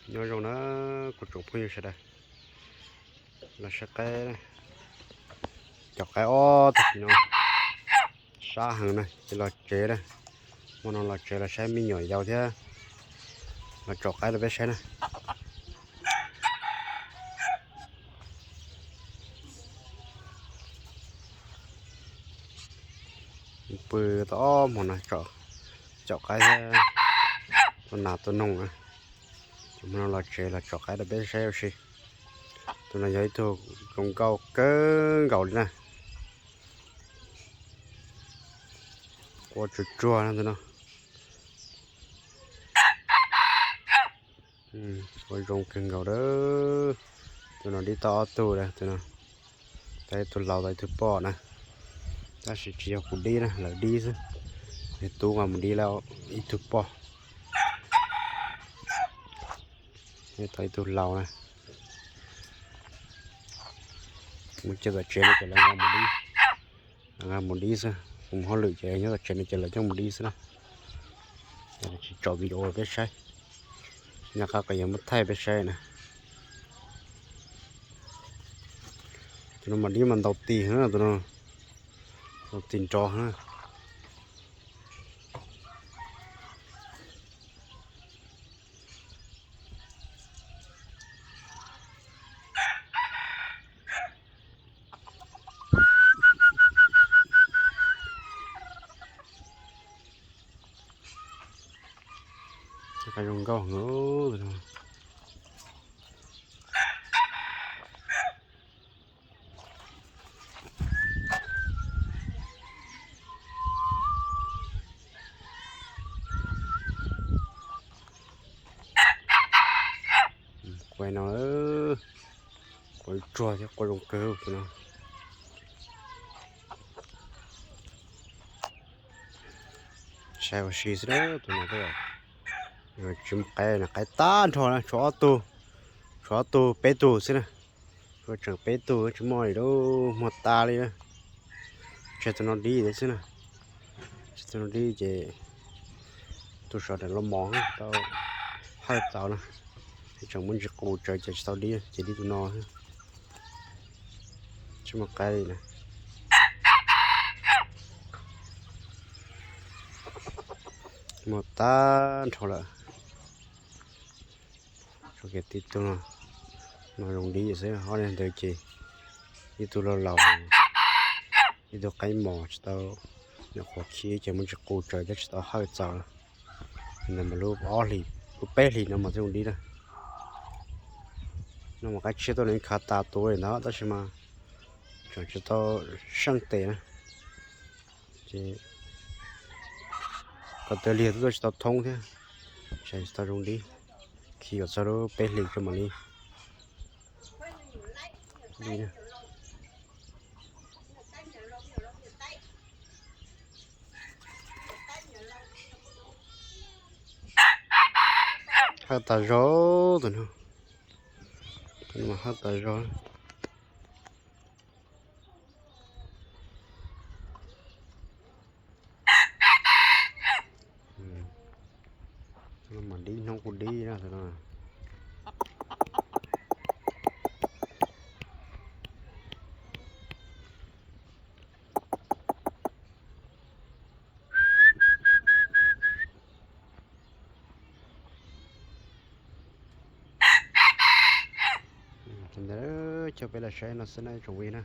Nyob zoo na kuv tsoom phooj ywg sawv daws, los saib qaib, cov qaib ob tug no sab heev na ces los tsev na. Hmo no los tsev los saib me nyuam yaus thiab los tsom qaib rau peb saib na. Pw tau ob hmo no tsom qaib thiab tua nas tua noog na. Ces hmo no los tsev los tsom qaib rau peb saib ua si. Tus no yog ib tug zoo nkauj kawg nkaus li na. Qua tsuag tsuag no tus no. Qua zoo kawg nkaus a. Tus no dib tau ob tug a, tus no tau ib tug laus tau ib tug poj na. Tab sis tsis yog kuv dib na, lawv dib xwb. Nws tub nqa mus dib lawm ib tug poj. Tau ib tug laus na. Mus coj tom tsev no ces lawv nqa mus dib. Lawv nqa mus dib xwb, kuv mus hauj lwm ces nyob tom tsev no ces lawv coj mus dib xwb na. Tsis tsom video peb saib, nyob qab qos yuav muab thaij peb saib na. Tus no mas dib mas ntaus tis na, tus no ntaus tis nrov na. Zoo nkauj heev. Qua no, qua tsuag thiab qua zoo kawg tus no. Saib ua si xwb tus no. Tsis muaj qaib na, qaib tag nrho na, tshuav ob tug, tshuav ob tug peb tug xwb na. Tshuav tseem peb tug tsis muaj li, muag tas li na. Tseg tus no dib xwb na. Tseg tus no dib ces tus sawv daws los mos tau hawj txaus na. Tseem muaj ntsis qus tsawv ces tsis tau dib, ces dib tus no xwb. Tsis muaj qaib li na. Muag tag nrho lawm. Tshuav kiag tib tug no, no zoo dib xwb, ob niag ntawd ces ib tug laus laus, ib tug qaib mos tsis tau, nyuam qhuav khi ces muaj ntsis qus tsawv thiab tsis tau hawj txaus. Ntawd mas lub ob hlis, lub peb hlis no mas thiaj zoo dib na. No mas qaib tshiab tuaj nws khav tas tus li ntawd tab sis mas tseem tsis tau seej tes na. Ces kom tus lig tuaj tsis tau thoob thiab, tsis tau zoo dib. Khi kom txog lub peb hlis tso mam li. Hawj tas zog tus no, hawj tas zog. Mas dib hnub kuj dib na. Ntawd coj peb los saib no xwb na tsoom phooj ywg na.